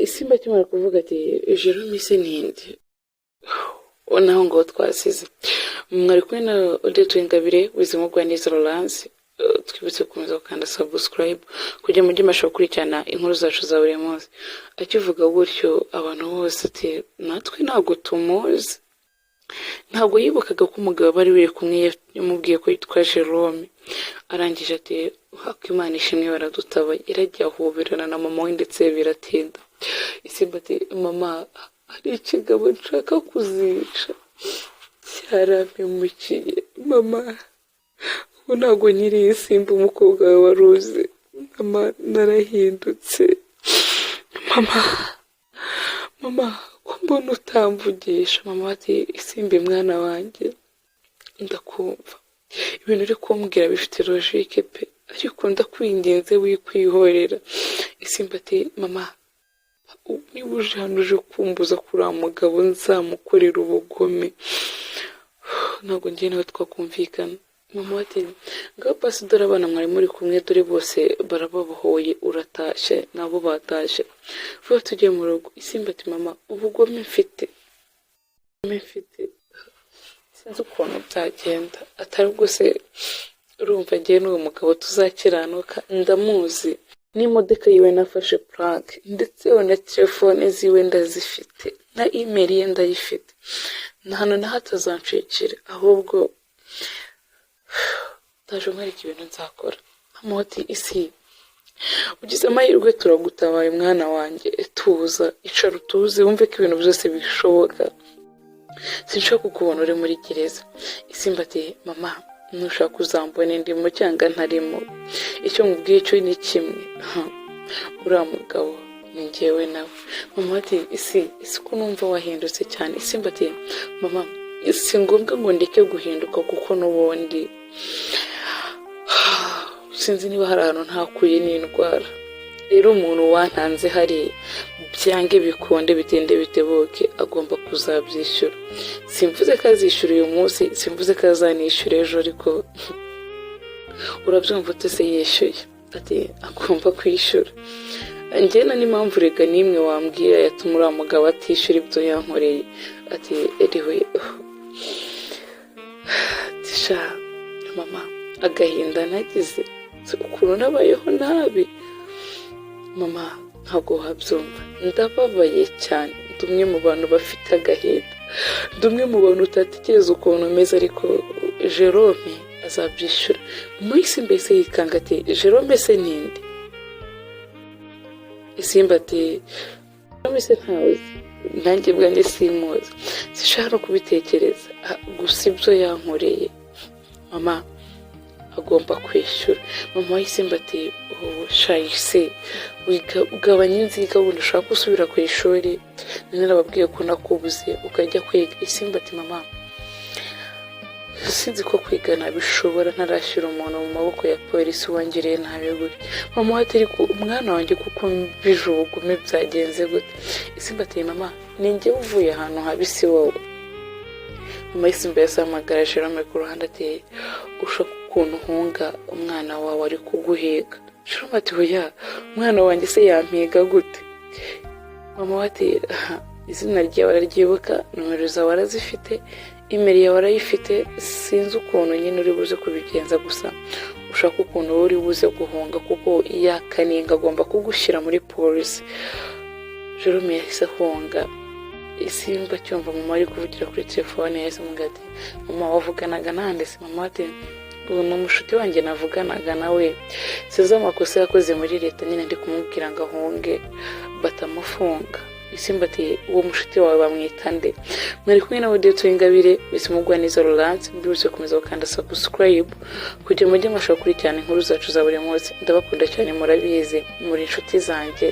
Isimbi akimara kuvuga ati: "Jerome se ninde?" Naho ngo twasize mwari kumwe na Odette Ingabire Wizimugwaneza Laurence. Twibutse gukomeza gukanda subscribe kugira ngo mujye mubasha gukurikirana inkuru zacu za buri munsi. Akivuga gutyo, abantu bose ati: "Natwe ntabwo tumuzi." Ntabwo yibukaga ko umugabo bari biri kumwe yamubwiye ko yitwa Jerome. Arangije ati: "Imana ishimwe, baradutaba." Yaragiye ahoberana na mama we, ndetse biratinda. Isimbi ati: "Mama, hari ikigabo nshaka kuzica, cyarampemukiye. Mama, ubu ntabwo nkiri Isimbi umukobwa wawe wari uzi. Mama, narahindutse. Mama, mama, ko mbona utamvugisha?" Mama ati: "Isimbi mwana wanjye, ndakumva, ibintu uri kumbwira bifite logique pe, ariko ndakwinginze wikwihorera." Isimbi ati: "Mama, niba uje hano uje kumbuza kuri uriya mugabo nzamukorera ubugome, ntabwo ngiye nawe twakumvikana." Mama ati: "Ngaho pasi, dore abana mwari muri kumwe, dore bose barababohoye, uratashye, nabo batashye, vuba tujye mu rugo." Isimbi ati: "Mama, ubugome mfite sinzi ukuntu byagenda, atari ubwo se urumva ngewe n'uwo mugabo tuzakiranuka? Ndamuzi, n'imodoka yiwe nafashe plaque, ndetse na telefone ziwe ndazifite, na email ye ndayifite, nta hantu na hato azancikira. Ahubwo ndaje nkwereka ibintu nzakora." Mama ati: "Isi, ugize amahirwe turagutabaye. Mwana wanjye, tuza, icara utuze, wumve ko ibintu byose bishoboka. Sinshaka kukubona uri muri gereza." Isimbi ati: "Mama, nushaka uzambone ndimo cyangwa ntarimo, icyo mubwiye cyo ni kimwe, uriya mugabo ni njyewe nawe." Mama ati: "Isi, isi, ko numva wahindutse cyane?" Isimbi ati: "Mama, si ngombwa ngo ndeke guhinduka, kuko n'ubundi sinzi niba hari ahantu ntakuye n'indwara. Rero umuntu wantanze hariya, byange bikunde, bitinde bitebuke, agomba kuzabyishyura. Simvuze ko azishyura uyu munsi, simvuze ko azanishyura ejo, ariko urabyumva ute se yishyuye?" Ati: "Agomba kwishyura. Njye na n'impamvu rega n'imwe wambwira yatuma uriya mugabo atishyura ibyo yankoreye." Ati: "Eriwe sha mama, agahinda nagize, ukuntu nabayeho nabi, mama, ntabwo wabyumva. Ndababaye cyane, ndi umwe mu bantu bafite agahinda, ndi umwe mu bantu utatekereza ukuntu umeze, ariko Jerome azabyishyura." Mama isi mbese yikanga ati: "Jerome se ninde?" Isimbi ati: "Jerome se ntawe uzi? Nanjye bwanjye simuzi, sinshaka no kubitekereza. Gusa ibyo yankoreye, mama, agomba kwishyura." Mama w'isimbi ati: "Ubu shayise ugabanya inziga, wundi ushaka gusubira ku ishuri, narababwiye ko nakubuze ukajya kwiga." Isimbi ati: "Mama, sinzi ko kwiga nabishobora ntarashyira umuntu mu maboko ya polisi wangiriye nabi gutya." Mama we ati: "Ariko umwana wanjye, kuko mbije ubugome, byagenze gute?" Isimbi ati: "Mama, ni njye uvuye ahantu habi, si wowe." Mama y'isimbi yasamagara Jerome ku ruhande ati: "Ushaka ukuntu uhunga, umwana wawe ari kuguhiga." Jerome ati: "Oya, umwana wanjye se yampiga gute?" Mama we ati: "Izina ryawe araryibuka, nomero zawe arazifite, email yawe arayifite. Sinzi ukuntu nyine uri buze kubigenza, gusa ushaka ukuntu wowe uri buze guhunga, kuko yakaninga agomba kugushyira muri polisi." Jerome yahise ahunga. Isimbi acyumva mama ari kuvugira kuri telefone, yahise amubwira ati: "Mama, wavuganaga nande se?" Mama ati: "Ubu ni umushuti wanjye navuganaga nawe, sizo amakosa yakoze muri leta nyine, ndi kumubwira ngo ahunge batamufunga." Isimbi ati: "Uwo mushuti wawe bamwita nde?" Mwari kumwe na Odette Ingabire Bisimugwaneza Laurence. Mbibutse gukomeza gukanda subscribe kugira mujye mubasha gukurikirana inkuru zacu za buri munsi. Ndabakunda cyane, murabizi, muri inshuti zanjye.